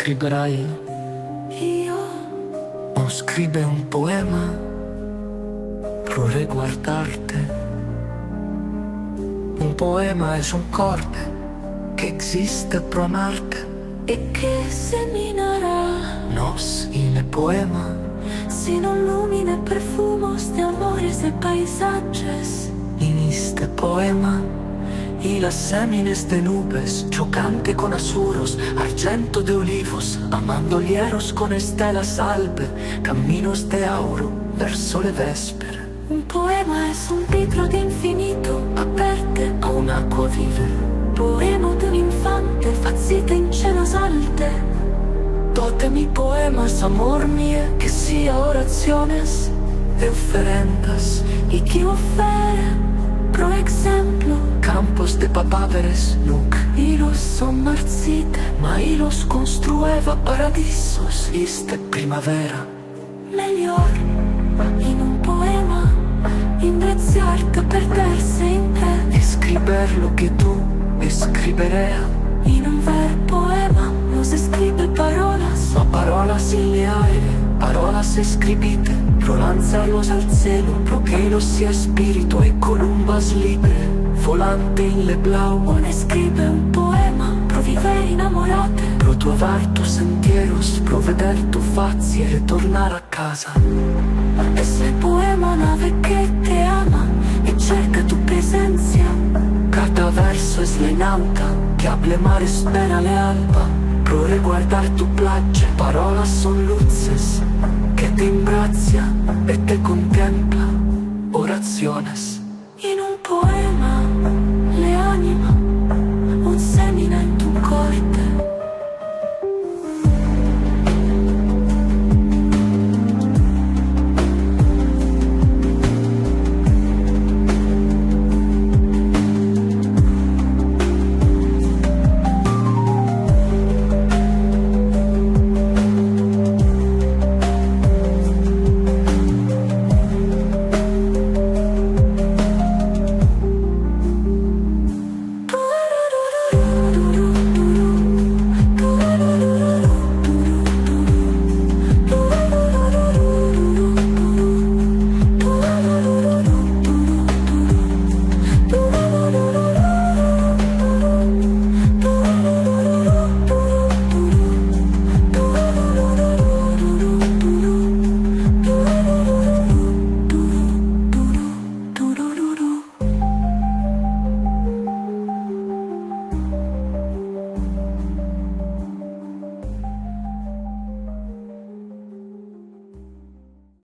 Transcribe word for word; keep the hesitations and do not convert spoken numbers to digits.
Scriberai. Io. O scribe un poema pro reguardarte. Un poema es un corde que existe pro amarte. E que seminarà. Nos in le poema. Si non lumine perfumos de amores e paisajes. In iste poema. Y las semines de nubes, chocante con azuros, argento de olivos, amandolieros con estelas albe, caminos de auro, verso le vespere. Un poema es un libro de infinito, aperte a un aqua vive. Poema de un infante, facite in celos alte. Tote mi poemas, amor mie, que sia oraciones e oferendas, y que ofere, pro exemplo, campos de papaveres, nuc. Y los son marcite, ma y los construeva paradisos, iste primavera. Melior, in un poema, imbreciarte per per sempre. E scriber lo que tu escriberea. In un ver poema, nos escribe parolas. Ma parolas in le aire, parolas escribite, pro lanzarlos al cielo, pro que los sia spirito e columbas libre, volante in le blau. On escribe un poema, pro viver inamorate, pro trovar tus sentieros, pro veder tu facie e tornar a casa. Es le poema nave que te ama y cerca tu presencia. Cada verso es le nauta que able mar espera le alba. Pro reguardar tu place, parolas son luces que te imbrazia e te contempla.